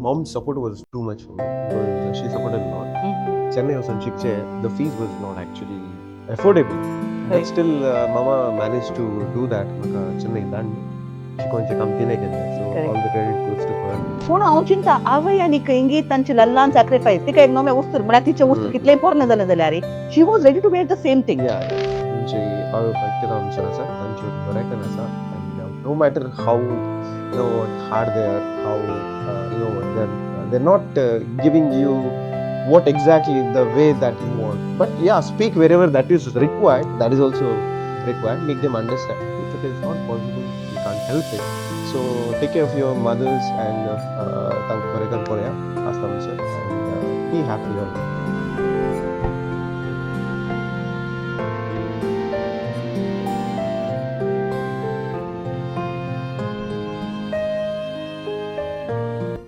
Mom's support was too much for me because she supported a lot. Chennai वचून शिकचे, the fees was not actually affordable, but still mama managed to do that. म्हाका चेन्नय धाडून शिकोवचें काम तिणें केलें, so all the credit goes to her. पूण हांव चिंता, आवय आनी खंयगी तांची ल्हान सॅक्रिफायस, तिका एक नवें वस्तू म्हळ्यार तिचें वस्तू कितलेंय पोरणें जालें जाल्यार she was ready to wear the same thing. Yeah, तुमची आवय बापाय कितें आमचेर आसा, तांचेर बरें आसा, and no matter how hard they are, how they are not giving you what exactly the way that you want, but yeah, speak wherever that is required, that is also required. Make them understand. If it is not possible, you can't help it. So take care of your mothers and तांकां बरें कर पळया आसता म्हणसर, and be happy always.